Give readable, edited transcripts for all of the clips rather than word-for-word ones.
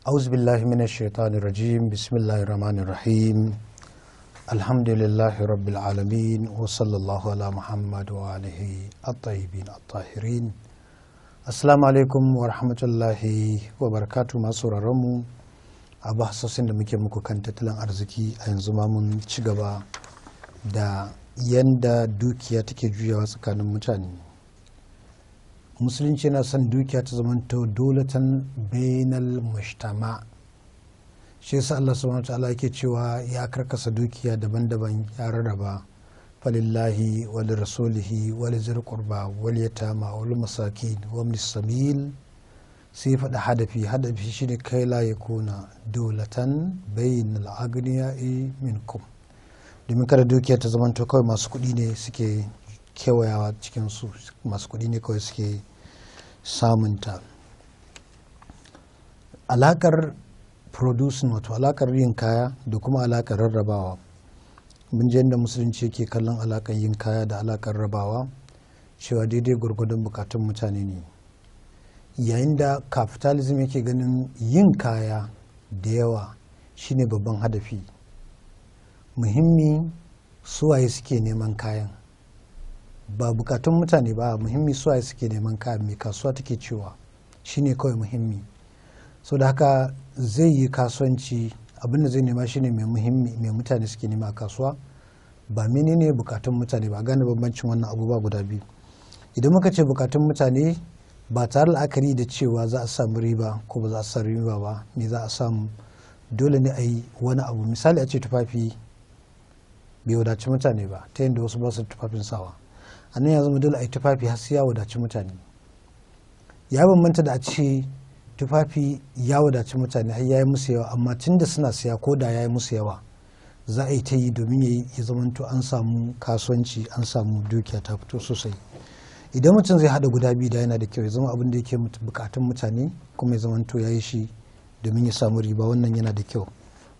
أعوذ بالله من الشيطان الرجيم. بسم الله الرحمن الرحيم. الحمد لله رب العالمين، وصلى الله على محمد وآله الطيبين الطاهرين. Assalamu alaikum wa rahmatullahi wa barakatu. Masu mu a bahasosin da muke muku kan tattalin arziki, a yanzu ma mun ci gaba da yanda dukiya take juyawa tsakanin mutane. Musulunci yana son dukiya ta zamanto dolatan bainal mujtama. Shi yasa Allah subhanahu ta'ala yake cewa ya karkasa dukiya daban-daban, ya rarraba: falillahi wal rasulihi wal zil qurba wal yatama wal masakin wa ibn sabil. Sai faɗi hadafi. Hadafi shine kai la yakuna dolatan bainal agniya'i minkum, domin kada dukiya ta zamanto kawai masu kuɗi ne suke kewayawa cikin su, masu kuɗi ne kawai suke samunta. Alakar producing, wato alakar yin kaya da kuma alakar rarrabawa. Mun ji yadda Musulunci yake kallon alakar yin kaya da alakar rabawa, cewa daidai gwargwadon bukatun mutane ne, yayin da capitalism yake ganin yin kaya da yawa shine babban hadafi muhimmi. Suwaye suke neman kayan? Ba bukatun mutane ba. Muhimmi suwaye suke neman kayan, mai kasuwa take cewa, shine kawai muhimmi. So da haka zai yi kasuwanci, abin da zai nema shine mai muhimmi, mai mutane suke nema a kasuwa, ba menene bukatun mutane ba. Gane bambancin wannan abubuwa guda biyu. Idan muka ce bukatun mutane, ba tare la'akari da cewa za a samu riba ko ba za a samu riba ba, me za a samu, dole ne a yi wani abu. Misali, a ce tufafi bai wadaci mutane ba, ta yadda wasu ba su tufafin sawa. A nan ya zama dole a yi tufafi har sai ya wadaci mutane. Ya bambanta da a ce tufafi ya wadaci mutane har ya yi musu yawa, amma tun da suna siya, ko da ya yi musu yawa, za a yi ta yi domin ya zamanto an samu kasuwanci, an samu dukiya ta fito sosai. Idan mutum zai hada guda biyu, da yana da kyau ya zama abin da yake bukatun mutane kuma ya zamanto ya yi shi domin ya samu riba. Wannan yana da kyau.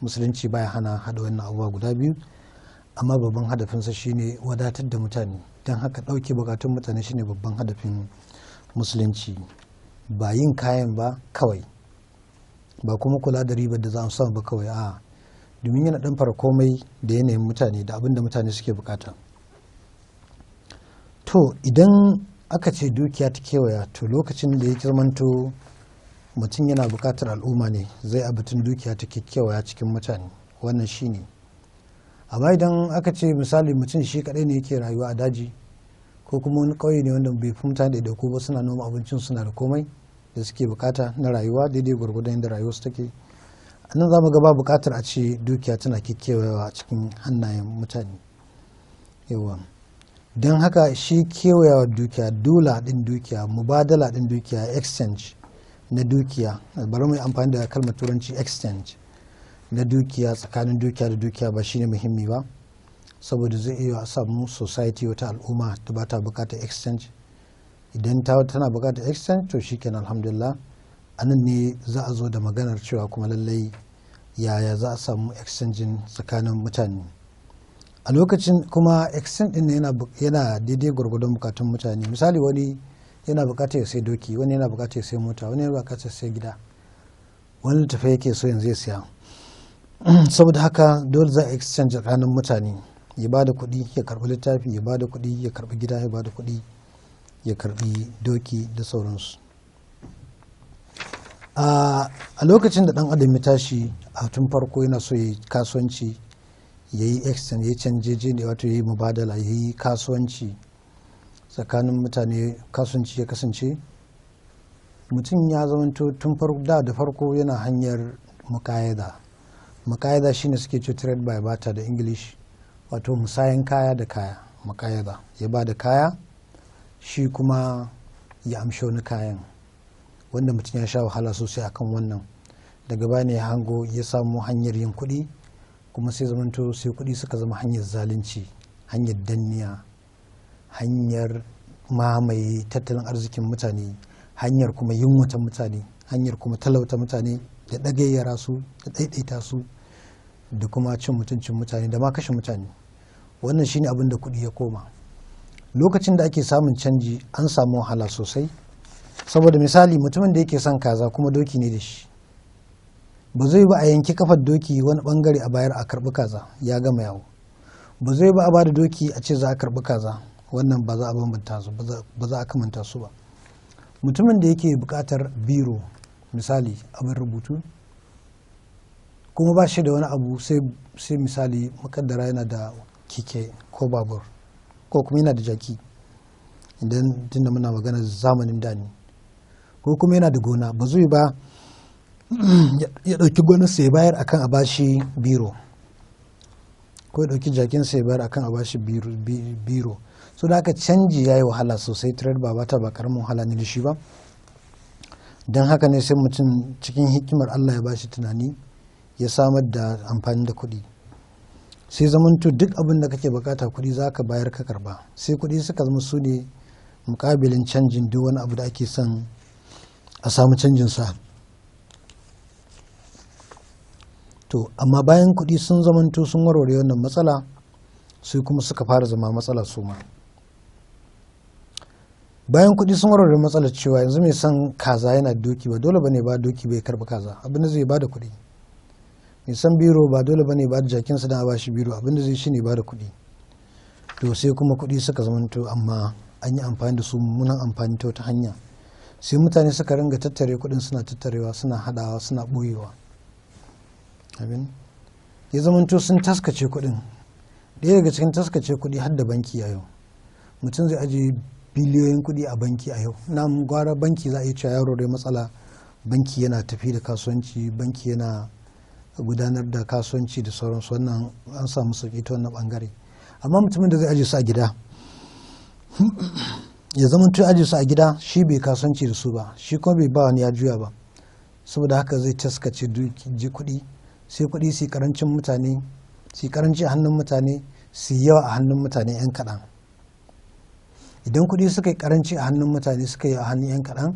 Musulunci baya hana hada wannan abubuwa guda biyu, amma babban hadafinsa shine wadatar da mutane. Don haka ɗauke bukatun mutane shine babban hadafin Musulunci, ba yin kayan ba kawai, ba kuma kula da ribar da za a samu ba kawai. A domin yana ɗan fara komai da yanayin mutane da abin da mutane suke bukata. To idan aka ce dukiya ta kewaya, to lokacin da ya zamanto mutum yana bukatar al'umma ne zai abatun dukiya ta kewaya cikin mutane. Wannan shine. Amma idan aka ce misali mutum shi kadai ne yake rayuwa a daji, ko kuma wani ƙauye ne wanda bai fi mutane da ko ba, suna noma abincin, suna da komai da suke bukata na rayuwa daidai gwargwadon yadda rayuwarsu take, a nan za mu ga ba bukatar a ce dukiya tana kewayawa a cikin hannayen mutane yawa. Don haka shi kewayawa dukiya, dula din dukiya, mubadala din dukiya, exchange na dukiya, bari mu yi amfani da kalmar Turanci, exchange na dukiya tsakanin dukiya da dukiya, ba shine muhimmi ba, saboda zai iya samu society, wata al'umma da ba ta bukatar exchange. Idan ta tana bukatar exchange, to shikenan, alhamdulillah. A nan ne za a zo da maganar cewa kuma lallai yaya za a samu exchange tsakanin mutane. A lokacin kuma exchange din yana daidai gwargwadon bukatun mutane. Misali, wani yana bukatar ya sai doki, wani yana bukatar ya sai mota, wani yana bukatar ya sai gida, wani littafi yake so yanzu ya siya. Saboda haka dole za a exchange tsakanin mutane: ya ba da kuɗi ya karɓi littafi, ya ba da kuɗi ya karɓi gida, ya ba da kuɗi ya karɓi doki da sauransu. A lokacin da ɗan adam ya tashi a tun farko yana so ya kasuwanci, ya yi exchange, ya canje ne, wato ya yi mubadala, ya yi kasuwanci tsakanin mutane, kasuwanci ya kasance mutum ya zamanto tun farko da farko yana hanyar mukayada. Mukayada shine suke ce trade by barter da English, wato musayan kaya da kaya. Mukayada, ya ba da kaya, shi kuma ya amshi wani kayan, wanda mutum ya sha wahala sosai akan wannan. Daga baya ne ya hango ya samu hanyar yin kuɗi, kuma sai zamanto sai kuɗi suka zama hanyar zalunci, hanyar danniya, hanyar mamaye tattalin arzikin mutane, hanyar kuma yunwata mutane, hanyar kuma talauta mutane da ɗagayyara su da ɗaiɗaita su da kuma cin mutuncin mutane da ma kashe mutane. Wannan shine abin da kuɗi ya koma. Lokacin da ake samun canji, an samu wahala sosai, saboda misali mutumin da yake son kaza kuma doki ne da shi. Ba zai ba a yanki kafar doki wani bangare a bayar a karbi kaza, ya gama yawo. Ba zai ba a bada doki a ce za a karbi kaza, wannan ba za a bambanta su ba, za a kamanta su ba. Mutumin da yake bukatar biro misali, abin rubutu, kuma ba shi da wani abu sai misali makaddara yana da keke ko babur ko kuma yana da jaki, idan tunda muna magana zamanin da ne, ko kuma yana da gona, ba zai ba ya ɗauki gonarsa ya bayar akan a bashi biro, ko ya ɗauki jakinsa ya bayar akan a bashi biro. So da haka canji ya yi wahala sosai. Trade ba ta ba karamin wahala ne da shi ba. Don haka ne sai mutum cikin hikimar Allah ya bashi tunani ya samar da amfani da kuɗi, sai zamanto duk abin da kake bukata kuɗi za ka bayar ka karba. Sai kuɗi suka zama su ne mukabilin canjin duk wani abu da ake son a samu canjin sa. To amma bayan kuɗi sun zamanto sun warware wannan matsala, sai kuma suka fara zama matsala su ma. Bayan kuɗi sun warware matsalar cewa yanzu mai son kaza yana doki, ba dole bane ba doki bai karbi kaza, abin da zai ba da kuɗi. Mai son biro ba dole bane ba da jakinsa don a bashi biro, abin da zai shi ne ba da kuɗi. To sai kuma kuɗi suka zamanto amma an yi amfani da su mummunan amfani ta wata hanya. Sai mutane suka ringa tattare kuɗin, suna tattarewa, suna haɗawa, suna ɓoyewa. Abin ya zamanto sun taskace kuɗin. Ɗaya daga cikin taskace kuɗi har da banki a yau. Mutum zai ajiye biliyoyin kuɗi a banki a yau. Na gwara banki za a iya cewa yaro dai matsala, banki yana tafi da kasuwanci, banki yana gudanar da kasuwanci da sauransu, wannan an samu sauƙi ta wannan bangare. Amma mutumin da zai ajiye su a gida, ya zama tun ajiye su a gida, shi bai kasuwanci da su ba, shi kuma bai ba wani ya juya ba, saboda haka zai taskace kuɗi. Sai kuɗi su karancin mutane, su karanci a hannun mutane, su yawa a hannun mutane 'yan kaɗan. Idan kuɗi suka yi karanci a hannun mutane, suka yi a hannun 'yan kaɗan,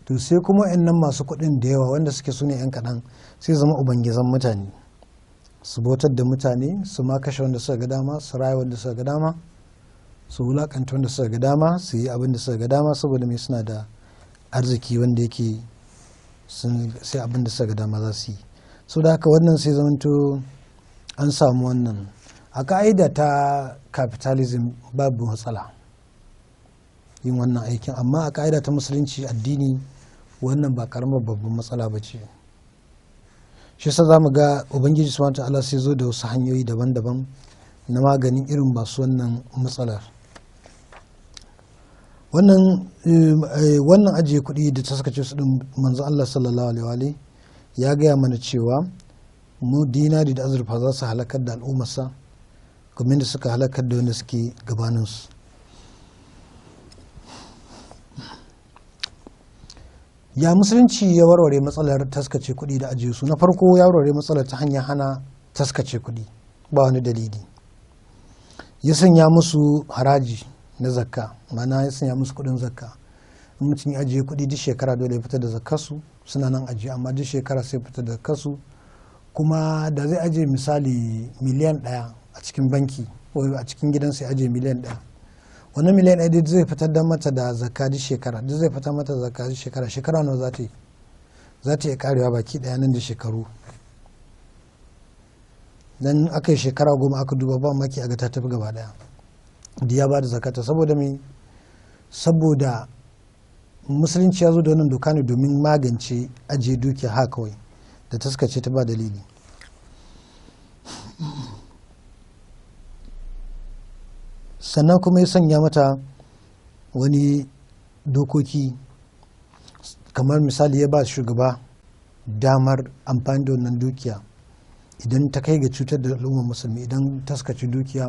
to sai kuma nan masu kuɗin da yawa wanda suke su ne 'yan kaɗan sai zama ubangizan mutane, su bautar da mutane, su ma kashe wanda suka ga dama, su raya wanda suka ga dama, su wulakanta wanda suka ga dama, su yi abin da suka ga dama. Saboda mai? Suna da arziki wanda yake sai abin da suka ga dama za su yi. So da haka wannan sai zamanto an samu wannan. A ka'ida ta capitalism babu matsala yin wannan aikin, amma a ka'ida ta musulunci, addini, wannan ba karamar babban matsala ba ce. Shi yasa za mu ga Ubangiji Subhanahu Ta'ala sai zo da wasu hanyoyi daban-daban na maganin irin masu wannan matsalar. Wannan ajiye kuɗi da ta sakace su ɗin, manzo Allah sallallahu alaihi ya gaya mana cewa mu dinari da azurfa za su halakar da al'ummarsa kamar da suka halakar da wanda suke gabaninsu. Ya musulunci ya warware matsalar taskace kuɗi da ajiye su? Na farko, ya warware matsalar ta hanyar hana taskace kuɗi ba wani dalili. Ya sanya musu haraji na zakka, ma'ana ya sanya musu kuɗin zakka. In mutum ya ajiye kuɗi, duk shekara dole ya fitar da zakkarsu. Suna nan ajiye, amma duk shekara sai fitar da zakkarsu. Kuma da zai ajiye misali miliyan 1 a cikin banki ko a cikin gidansa, ya ajiye miliyan 1, wannan miliyan 1 duk zai fitar da mata da zakka duk shekara, duk zai fitar mata zakka duk shekara. Shekara nawa za ta yi? Za ta iya karewa baki daya nan da shekaru. Dan aka yi shekara 10 aka duba, ba maki a ga ta tafi gaba daya da ya ba da zakata. Saboda me? Saboda musulunci ya zo da wannan doka ne domin magance ajiye dukiya haka kawai da taskace ta ba dalili. Sannan kuma ya sanya mata wani dokoki, kamar misali ya ba shugaba damar amfani da wannan dukiya idan ta kai ga cutar da al'ummar musulmi. Idan taskace dukiya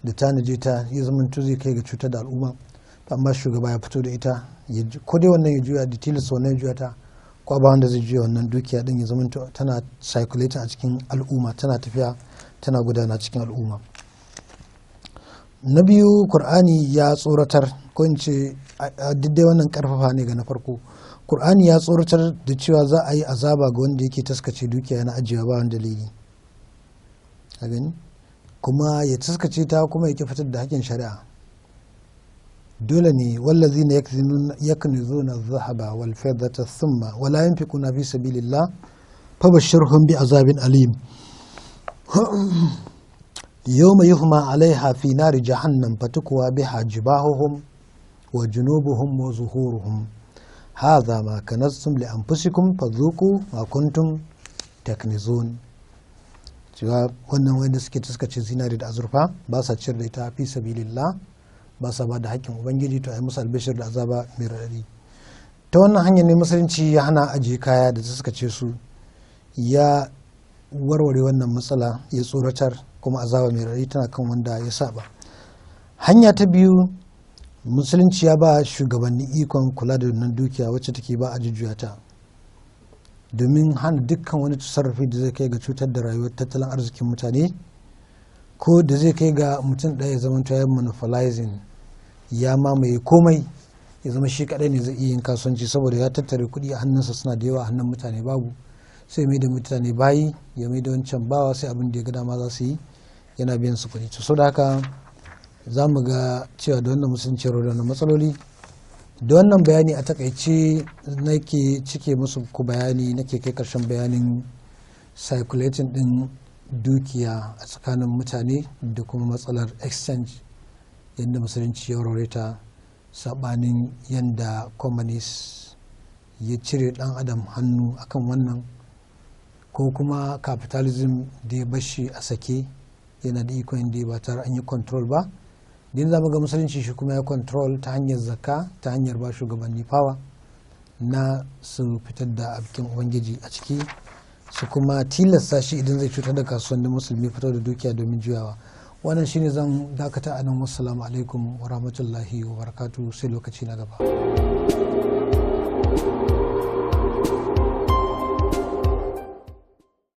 da tanaje ta ya zama zai kai ga cutar da al'umma, to amma shugaba ya fito da ita, ko dai wannan ya juya da tilasta wannan ya juya ta, ko ba wanda zai juya wannan dukiya din, ya zama tana circulating a cikin al'umma, tana tafiya, tana gudana cikin al'umma. Na biyu, Kur'ani ya tsoratar, ko in ce duk dai wannan karfafa ne ga na farko. Kur'ani ya tsoratar da cewa za a yi azaba ga wanda yake taskace dukiya, yana ajiyewa ba wani dalili. A gani kuma ya taskace ta kuma ya fitar da hakkin shari'a. Dole ne wallazina yaknizuna adh-dhahaba wal fiddata thumma wala yunfiquna fi sabilillah. Fabashshirhum bi azabin alim. Yawma yuhma alaiha fi nari jahannam fatukwa biha jibahuhum wa junubuhum wa zuhuruhum. Hadha ma kanaztum li anfusikum fadhuqu ma kuntum taknizun. Cewa wannan wanda suke taskace zinari da azurfa ba sa ciyar da ita fi sabilillah, ba sa ba da haƙƙin ubangiji, to ai musu albishir da azaba mai raɗaɗi. Ta wannan hanyar ne musulunci ya hana ajiye kaya da taskace su, ya warware wannan matsala, ya tsoratar, kuma azaba mai raɗaɗi tana kan wanda ya saba. Hanya ta biyu, musulunci ya ba shugabanni ikon kula da wannan dukiya wacce take ba a jujjuya ta, domin hana dukkan wani tasarrufi da zai kai ga cutar da rayuwar tattalin arzikin mutane, ko da zai kai ga mutum ɗaya ya zama ya monopolizing, ya mamaye komai, ya zama shi kaɗai ne zai iya yin kasuwanci saboda ya tattare kuɗi a hannunsa suna da yawa, a hannun mutane babu. Sai mai da mutane bayi, ya mai da wancan bawa, sai abin da ya ga dama za su yi, yana biyan su kuɗi. To saboda haka za mu ga cewa da wannan musulunci ya da wannan matsaloli. Da wannan bayani a takaice nake cike musu ku bayani, nake kai karshen bayanin circulating din dukiya a tsakanin mutane da kuma matsalar exchange, yadda musulunci ya warware ta, sabanin yadda communist ya cire dan adam hannu akan wannan, ko kuma capitalism da ya bashi a sake, yana da ikon da ba tare an yi control ba. Din za mu ga musulunci shi kuma ya control ta hanyar zakka, ta hanyar ba shugabanni power na su fitar da abikin ubangiji a ciki, su kuma tilasta shi idan zai cutar da kasuwannin musulmi fito da dukiya domin juyawa. Wannan shine zan dakata a nan. Wassalamu alaikum wa rahmatullahi wa barakatuh, sai lokaci na gaba.